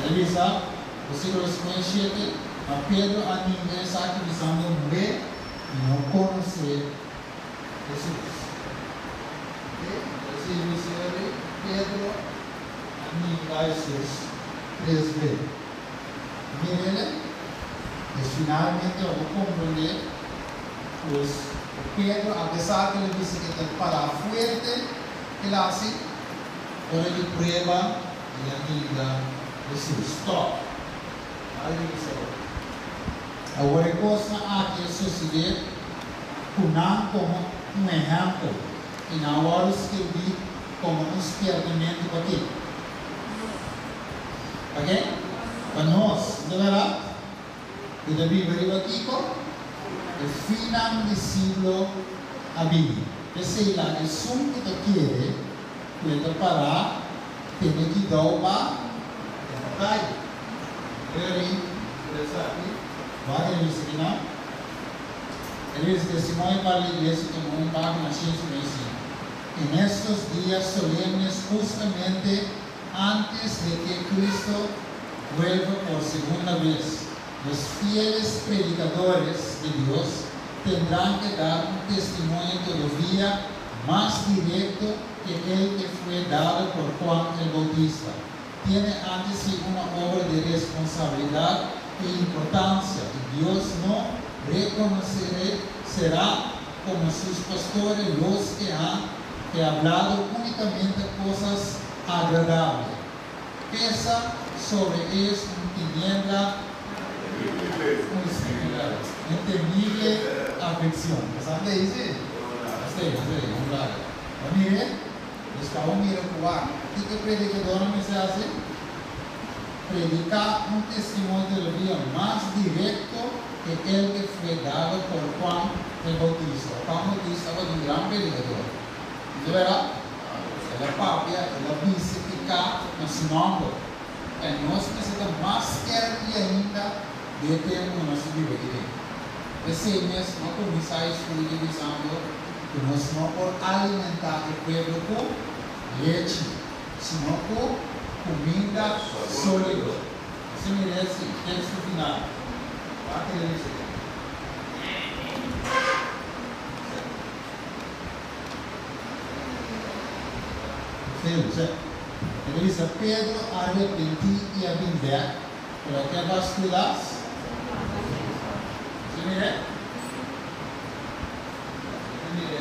El a bisa, versíkulo 57, Ma Pedro a ninga esaki bisando, Muhé, mi no konosé Hesus. Oke, entonces e bisa ori, Pedro a ninga Hesus tres be. Mirele, pues finalmente bo por komprondé pues ku Pedro, apesar ku el a bisa ku e ta pará fuerte, el a hasi ora di prueba el a ninga Hesus. Stòp! Al di bisa bo. Awor e kosnan aki a susedé ku nan komo un ehèmpel i nan a wòrdu skirbí komo un spièrtamentu pa ken? Pa ken? Pa nos, no ta bèrdat? Ku ta biba riba kiko? E finnan di siglo a bini. P'esei laga esun ku ta kere ku e ta pará tene kidou pa e no kai. Rerí por esaki, wak e revista kinan. E revista Testimonio para la Iglesia tomó un página 155. En estos días solemnes justamente antes de que Cristo vuelva por segunda vez, los fieles predicadores de Dios tendrán que dar un testimonio todavía más directo que el que fue dado por Juan el Bautista. Tiene antes sí una obra de responsabilidad e importancia, y Dios no reconocerá será como sus pastores los que han que hablado únicamente cosas agradables. Pesa sobre ellos un tiniebla, un temible aflicción. Sabe qué dice? Este, este, un lado. Mire, nos ta mira ku kiko predikadónan mester hasi? Prediká un testimonio todavía mas direkto que el que fue dado por Juan el Bautista. Juan Bautista tabata un gran predikadó. No ta bèrdat? El a papia, el a bisa piká na su nòmber. I nos mester ta mas skèrpi ainda den e tempu ku nos ta biba aki den. P'esei mes no a kuminsá e estudio bisando ku nos no por alimentá e pueblo ku lechi, sino ku kuminda sólido. Esei mira esi teksto final. Wak e lei esei. Sê, e ta bisa, Pedro a arepentí i a bin bèk, pero a ke baskulas? Esei mira? Esei mira?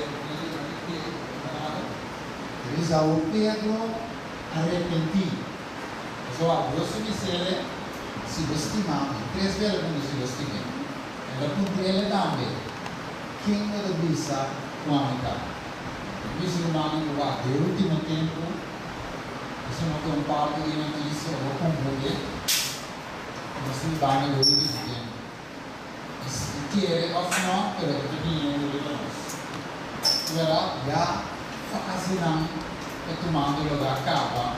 E bisa, Awor Pedro a arepentí. Pasobra Dios a bis'é, Si bo stima mi, tres bes el a puntra si bo stim'é. El a puntr'é tambe, Ken bo ta bisa ku ami ta? Mi bisa rumannan ku wak den último tempu, esei no ta un parti di e notisia, bo komprondé ku nos ta bibando den último tempu. I si kere òf nò, pero e ta biniendo riba nos. Wèrat, ya fasenan ta tumando lugá kaba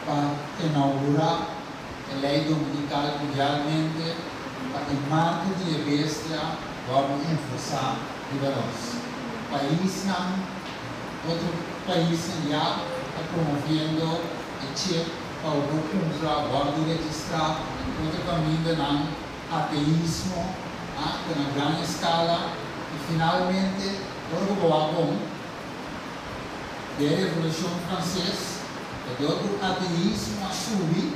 pa inaugurá e lei dominikal mundialmente pa e marka di e bestia wòrdu enforsá riba nos. Paisnan, otro paisnan ya ta promoviendo e chip pa bo por kumpra, wòrdu registrá, otro kamindanan ateismo a ta na gran eskala i finalmente ora ku bo wak bon den e Revolushon Franses ta dor ku ateismo a subi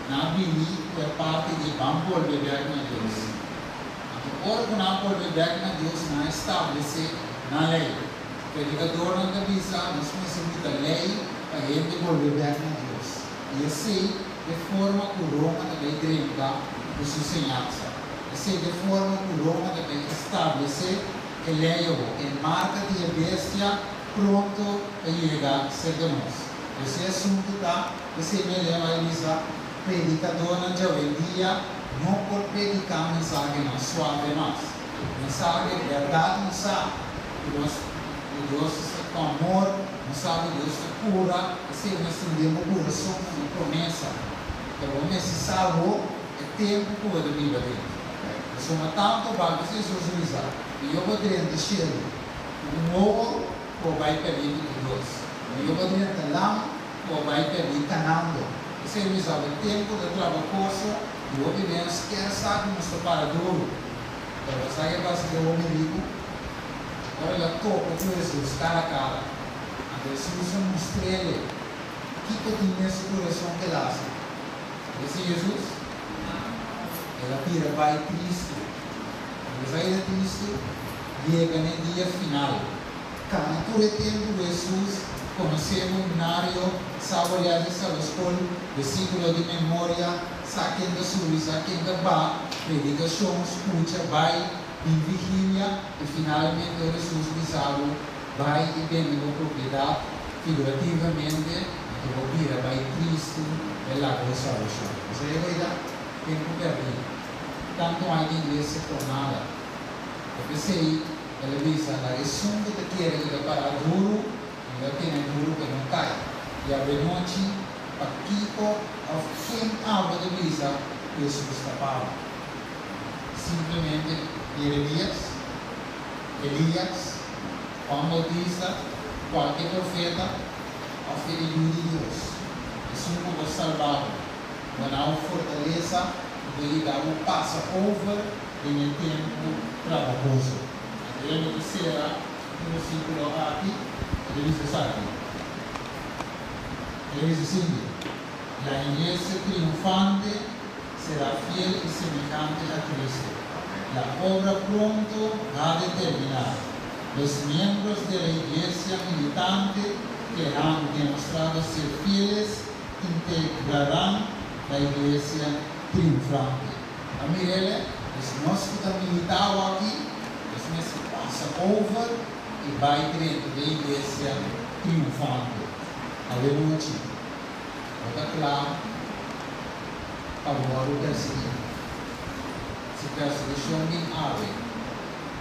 nan a bini ku e parti di ban bolbe bèk na Dios. Anto ora ku nan a bolbe bèk na Dios nan a establesé nan lei. Predikadornan ta bisa nos mester buta lei pa hende bolbe bèk na Dios. I esei e forma ku Roma ta bai drenta ku su señansa. Esei ta e forma ku Roma ta bai establesé e lei awor. E marka di e bestia pronto ta yega serka nos. Esei asuntu ta, p'esei mi a lema e bisa, Predikadónan djawendia no por prediká mensahenan suave mas. Mensahe bèrdat nos sa ku nos ku Dios ta ku amor, nos sa ku Dios ta kura, esei nos tin den bo kurason komo promesa. Pero bo mester sa awor e tempu ku bo ta biba den. Pasobra tantu bak ku Hesus a bisa, Mihó bo drenta shelu ku un wowo ku bo bai pèrdí ku Dios. Mihó bo drenta lama ku bo bai pèrdí kanando. Esei mi sa, e tempu ta trabahoso i hopi bes kier sa ku nos ta para duru. Pero bo sa ke pasa ku e hopi riku? Ora el a topa ku Hesus kara kara, anto Hesus a mustr'el kiko tin den su kurason ku el hasi. Esei Hesus? El a bira bai tristu. Bo sa ke ta tristu? Yega n'e dia final. Kana tur e tempu ku Hesus konosé bo nario, saboreá di saboskol, besíkulo di memoria, sa ken ta subi, sa ken ta ba, predikashon, skucha, bai, bin vigilia, i finalmente ora Hesus bisa bo, Bai i bende bo propiedat, figurativamente, anto bo bira bai tristu e laga bo salbashon. Bo sa e koida? Tempu pèrdí. Tantu ai di iglesia por nada. Ta p'esei El a bisa, Laga esun ku ta kere ku ta pará duru, i lo tene duru pa e no kai. I awenochi, pakiko òf ken abo ta bisa ku Hesus ta pabo? Simplemente Yeremías, Elías, Juan Boutista, kualke profeta, òf e Yu di Dios, esun ku por salba bo, duna bo fortalesa i por yuda bo pasa over den e tempu trabahoso. Anto e lo ta sera e versíkulo aki, e ta bisa esaki, e ta bisa esindi, La iglesia triunfante será fiel i semehante a Cristo. La obra pronto ha de terminar. Los miembros de la iglesia militante que han demostrado ser fieles integrarán la iglesia triunfante. A mir'el, dus nos ku ta militá awaki, nos mester pasa over i bai drenta den iglesia triunfante. Awenochi, bo ta kla pa bo wòrdu persiguí? Si persiguishon bin awe,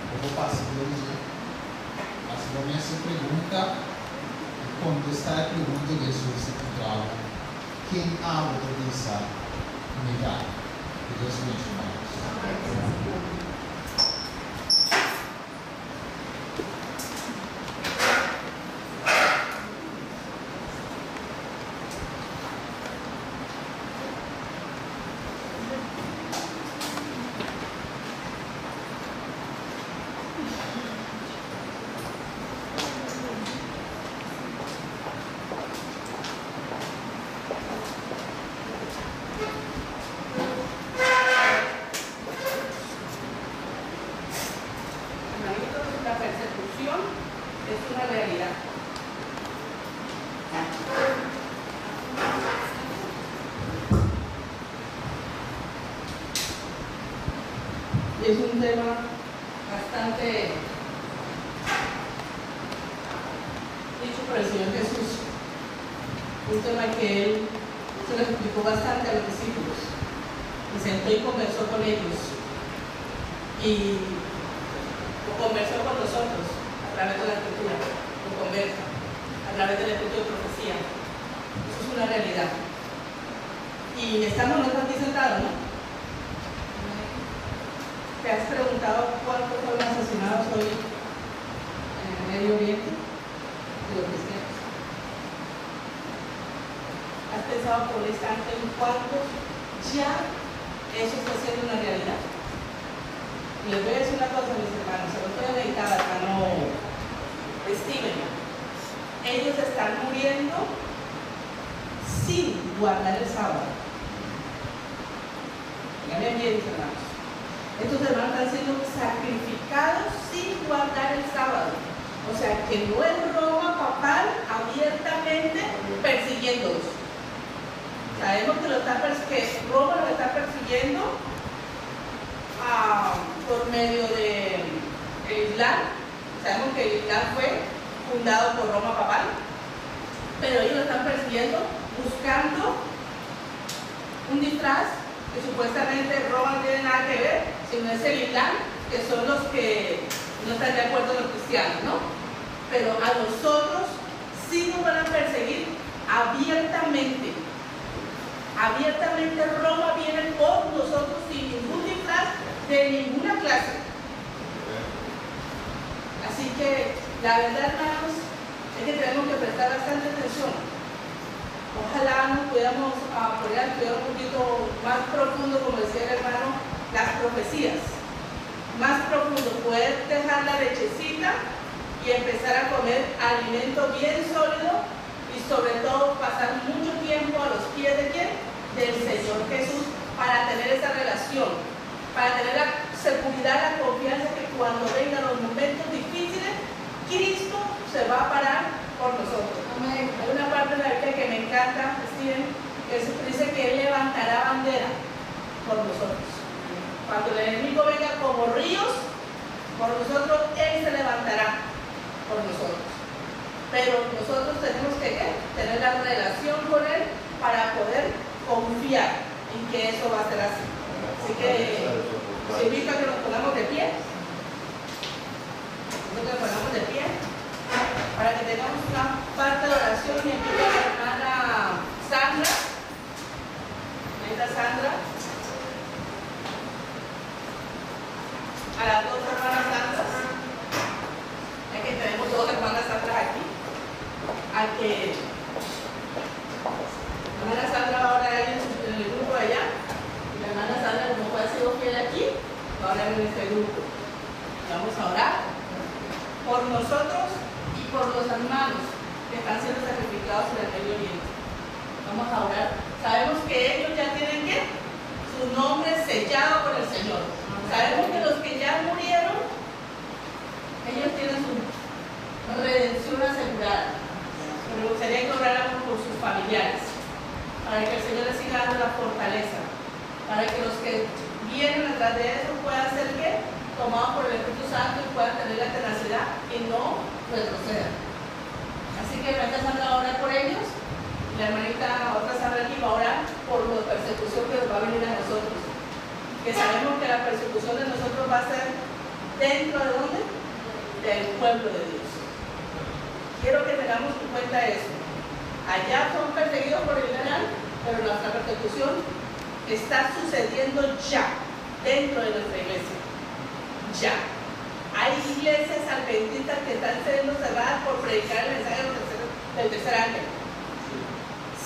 bo por pasa dor di dje? Hasi bo mes e pregunta i kontestá e pregunta ku Hesus a puntra bo. Ken abo ta bisa mi ta? Ku Dios benshoná nos. Hermanitos, la persecución es una realidad. Es un tema bastante dicho por el Señor Jesús, un tema que Él se lo explicó bastante a los discípulos. Se sentó y conversó con ellos. Y conversó con nosotros a través de la escritura, lo conversa, a través del espíritu de profecía. Eso es una realidad. Y estamos nosotros aquí sentados, ¿no? ¿Te has preguntado cuántos fueron asesinados hoy en el Medio Oriente de los cristianos? ¿Has pensado por un instante en cuántos ya eso está siendo una realidad? Y les voy a decir una cosa, mis hermanos, el otro día meditaba, hermano Steven, ellos están muriendo sin guardar el sábado. Díganme bien, mis hermanos. Estos hermanos están siendo sacrificados sin guardar el sábado. O sea, que no es Roma papal abiertamente persiguiéndolos. Sabemos que, lo está, que Roma los está persiguiendo por medio del Islam. Sabemos que el Islam fue fundado por Roma papal, pero ellos lo están persiguiendo buscando un disfraz que supuestamente Roma no tiene nada que ver, sino es el Islam, que son los que no están de acuerdo con los cristianos, ¿no? Pero a nosotros sí nos van a perseguir abiertamente. Abiertamente Roma viene por nosotros sin ningún disfraz de ninguna clase. Así que la verdad, hermanos, es que tenemos que prestar bastante atención. Ojalá nos pudiéramos pudiéramos poner a estudiar un poquito más profundo, como decía el hermano, las profecías. Más profundo, poder dejar la lechecita y empezar a comer alimento bien sólido y sobre todo pasar mucho tiempo a los pies de ¿quién? Del Señor Jesús, para tener esa relación, para tener la seguridad, la confianza que cuando vengan los momentos difíciles, Cristo se va a parar por nosotros. Amén. Hay una parte de la Biblia que me encanta, Steven, que dice que Él levantará bandera por nosotros. Cuando el enemigo venga como ríos, por nosotros, Él se levantará por nosotros. Pero nosotros tenemos que, ¿qué? Tener la relación con Él para poder confiar en que eso va a ser así. Así que os invito a que nos pongamos de pie. Invito a que nos pongamos de pie para que tengamos una parte de oración y invito a la hermana Sandra. Hermanita Sandra. A las dos hermanas Sandras. Ya que tenemos dos hermanas Sandras aquí. A que la hermana Sandra va a orar ahí en el grupo de allá. Y la hermana Sandra, como fue, ha sido fiel aquí, va a orar en este grupo. Vamos a orar por nosotros y por los hermanos que están siendo sacrificados en el Medio Oriente. Vamos a orar. Sabemos que ellos ya tienen ¿qué? Su nombre sellado por el Señor. Sabemos que los que ya murieron, ellos tienen su redención asegurada. Pero me gustaría que oráramos por sus familiares, para que el Señor les siga dando la fortaleza, para que los que vienen atrás de eso puedan ser ¿qué? Tomados por el Espíritu Santo y puedan tener la tenacidad y no retrocedan. Así que la hermanita Sandra va a orar por ellos y la hermanita otra Sandra aquí va a orar por la persecución que nos va a venir a nosotros. Que sabemos que la persecución de nosotros va a ser dentro de ¿dónde? Del pueblo de Dios. Quiero que tengamos en cuenta eso. Allá son perseguidos por el Islam, pero nuestra persecución está sucediendo ya dentro de nuestra iglesia. Ya. Hay iglesias adventistas que están siendo cerradas por predicar el mensaje del tercer ángel.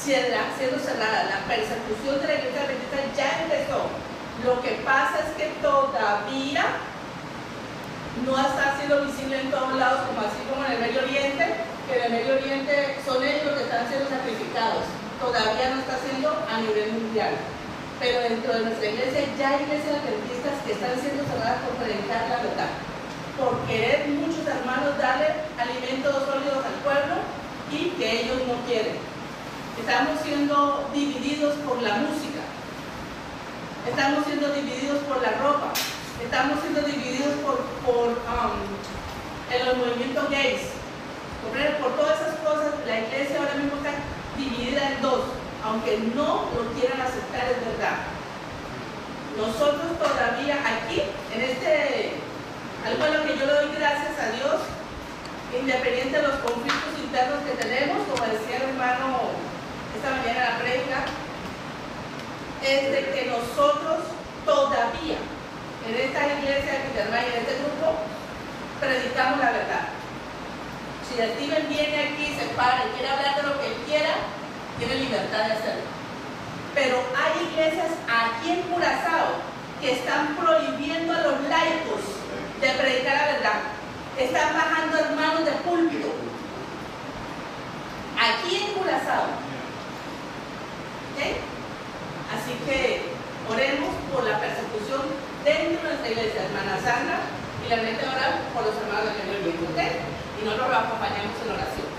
Siendo cerrada. La persecución de la iglesia adventista ya empezó. Lo que pasa es que todavía no está siendo visible en todos lados, como así como en el Medio Oriente, que en el Medio Oriente son ellos los que están siendo sacrificados. Todavía no está siendo a nivel mundial. Pero dentro de nuestra iglesia ya hay iglesias adventistas que están siendo cerradas por predicar la verdad, por querer muchos hermanos darle alimentos sólidos al pueblo y que ellos no quieren. Estamos siendo divididos por la música, estamos siendo divididos por la ropa, estamos siendo divididos por en los movimientos gays. Por todas esas cosas, la iglesia ahora mismo está dividida en dos, aunque no lo quieran aceptar, es verdad. Nosotros todavía aquí, en este, algo a lo que yo le doy gracias a Dios, independiente de los conflictos internos que tenemos, como decía el hermano esta mañana en la prédica, es de que nosotros todavía, en esta iglesia de Pitermay, en este grupo, predicamos la verdad. Si el Steven viene aquí, se para y quiere hablar de lo que él quiera, tiene libertad de hacerlo. Pero hay iglesias aquí en Curazao que están prohibiendo a los laicos de predicar la verdad. Están bajando hermanos de púlpito. Aquí en Curazao. ¿Okay? Así que oremos por la persecución dentro de nuestra iglesia, hermana Sandra, y la gente orar por los hermanos del Medio Oriente. ¿Okay? Y nosotros los acompañamos en oración.